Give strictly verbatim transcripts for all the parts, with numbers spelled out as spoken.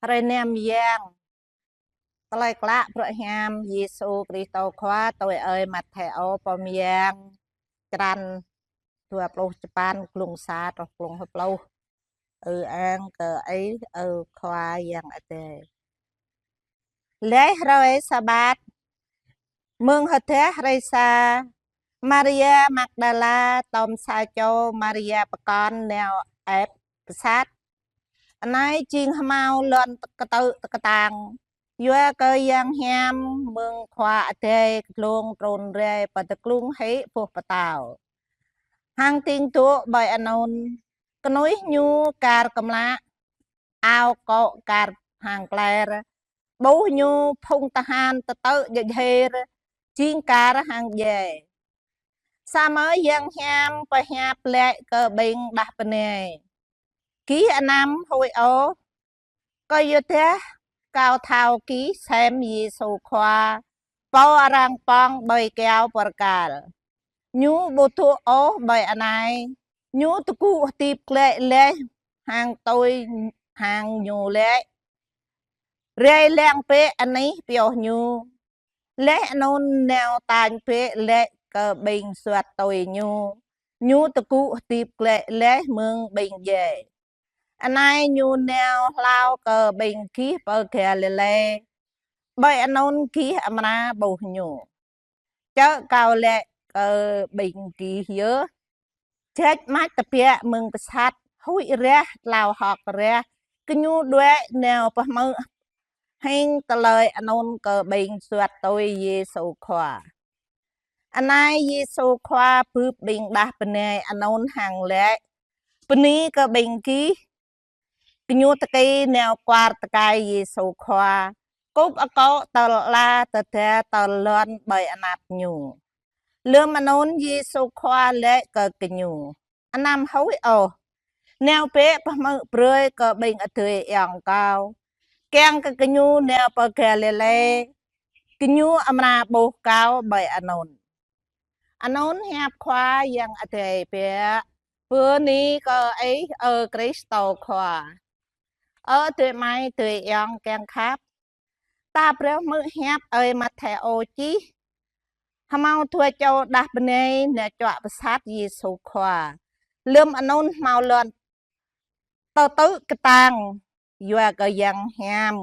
Hrơi năm Yang. Tơlơi klă pơhrăm Yêsu Kristô Khua tui ơi Matthêô pô mơyang, črăn dua pluh čơpăn, glông sa truh glông hơpluh. Ư-ang kơ Ih, ơ Khua Yang Adai. Laih hrơi Sabat, mơ̆ng hơdah hrơi sa, Maria Magdala tôm sa čô Maria pơkŏn nao ĕp pơsat anai jing hơmâo lŏn kơtư̆ kơtang, yua kơ yang hiam mơ̆ng Khua Adai kơdlông trŭn rai pơ tơglŭng hĭ boh pơtâo. Hăng dŏ ƀơi anŭn, kơnuih ñu kar kơmlă, ao kô̆ kar hăng kler, ƀuh ñu phung tơhan tơtư̆ djơdjơhir, jing kar hăng djai. Samơ̆ yang hiam pơhiăp laĭ kơ ƀing đah bơnai: Gih anăm huĭ ôh, kơyua dah kâo thâo gih sem Yêsu Khua, pô arăng pŏng ƀơi kơyâo bơrkal. Ñu ƀu dŏ ôh ƀơi anai, ñu tơgŭ hơdip glaĭ laih hăng tui hăng ñu laĭ. Rai lăng bĕ anih pioh ñu. Laih anŭn nao tañ bĕ laĭ kơ ƀing suăt tui ñu: Ñu tơgŭ hơdip glaĭ laih mơ̆ng ƀing djai. Anai ñu nao hlâo kơ ƀing gih pơ Galilê, ƀơi anŭn gih amra ƀuh ñu. Čơ̆ kâo laĭ kơ ƀing gih yơh, jač mač tơbiă mơ̆ng pơsat huĭ rah tlao hơ̆k rah, gơñu đuaĭ nao pơhmư̆ hing tơlơi anŭn kơ ƀing suăt tui Yêsu Khua. Anai Yêsu Khua bưp ƀing đah bơnai anŭn hăng laĭ: Bơni kơ ƀing gih. Gơñu tơki nao kwar tơkai Yêsu Khua, kŭp akŏ tơl ala tơda tơl lŏn ƀơi anăp ñu. Lơm anŭn Yêsu Khua laĭ kơ gơñu: Anăm huĭ ôh. Nao bĕ pơhmư̆ brơi kơ ƀing adơi ayŏng kâo, kiăng kơ gơñu nao pơ Galilê, gơñu amra ƀuh kâo ƀơi anŭn. Anŭn hiăp Khua Yang Adai biă. Bơni kơ Ih, ơ Kristô Khua. Ơ adơi amai adơi ayŏng kiăng khăp, ta phrâo hmư̆ hiăp ơi Matthêô čih hơmâo dua čô đah bơnai nao čuă pơsat Yêsu Khua. Lơm anŭn hơmâo lŏn kơtư̆ kơtang, yua kơ yang hiam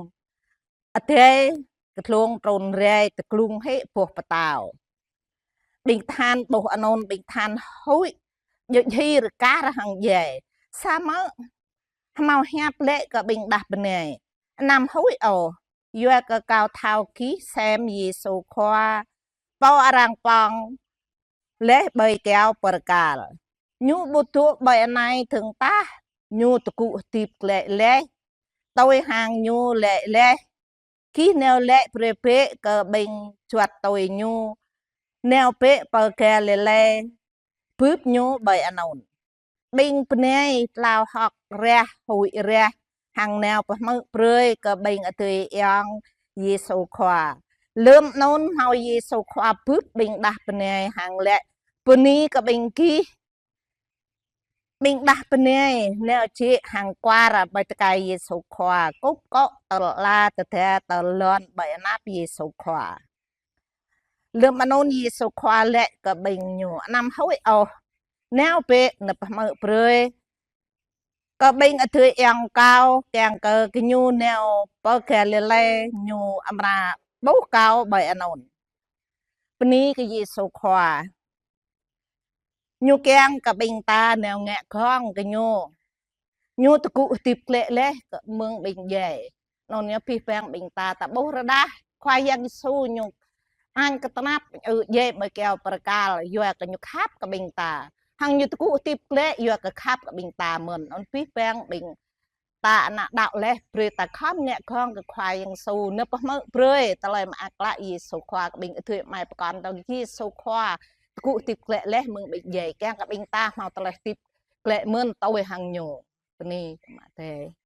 Adai kơdlông trŭn rai tơglŭng hĭ boh pơtâo. Ƀing tơhan ƀuh anŭn, ƀing tơhan huĭ, djơdjơhir kar hăng djai. Samơ̆ hơmâo hiăp laĭ kơ ƀing đah bơnai: Anăm huĭ ôh, yua kơ kâo thâo gih sem Yêsu Khua, pô arăng pŏng laih ƀơi kơyâo bơrkal. Ñu ƀu dŏ ƀơi anai dơ̆ng tah, ñu tơgŭ hơdip glaĭ laih, tui hăng ñu laĭ laih. Gih nao laĭ brơi bĕ kơ ƀing suăt tui ñu: Nao bĕ pơ Galilê, bưp ñu ƀơi anŭn. Ƀing bơnai tlao hơ̆k rah huĭ rah hăng nao pơhmư̆ brơi kơ ƀing adơi ayŏng Yêsu Khua. Lơm anŭn hơmâo Yêsu Khua bưp ƀing đah bơnai hăng laĭ: Bơni kơ ƀing gih. Ƀing đah bơnai nao jĕ hăng kwar ƀơi tơkai Yêsu Khua, kŭp akŏ tơl ala tơda tơl lŏn ƀơi anăp Yêsu Khua. Lơm anŭn Yêsu Khua laĭ kơ ƀing ñu: Anăm huĭ ôh. Nao bĕ nao pơhmư̆ brơi kơ ƀing adơi ayŏng kâo, kiăng kơ gơñu nao pơ Galilê, ñu amra ƀuh kâo ƀơi anŭn. Bơni kơ Yêsu Khua. Ñu kiăng kơ ƀing ta nao ngă gơ̆ng kơ ñu. Ñu tơgŭ hơdip glaĭ laih kơ mơ̆ng ƀing djai. Anŭn yơh abih bang ƀing ta, ta ƀuh rơđah Khua Yang Yêsu ñu añ kơ tơnap, ư, djai ƀơi kơyâo bơrkal, yua kơ ñu khăp kơ ƀing ta. Hăng ñu tơgŭ hơdip glaĭ, yua kơ khăp kơ ƀing ta mơ̆n. Anŭn abih bang ƀing ta ană đaŏ laih, brơi ta khŏm ngă gơ̆ng kơ Khua Yang Yêsu, nao pơhmư̆ brơi tơlơi mơak klă Yêsu Khua kơ ƀing adơi amai pơkŏn tơ Yêsu Khua tơgŭ hơdip glaĭ laih mơ̆ng ƀing djai, kiăng kơ ƀing ta hơmâo tơlơi hơdip glaĭ mơ̆n tui hăng ñu. Bơni kơ Ama Adai.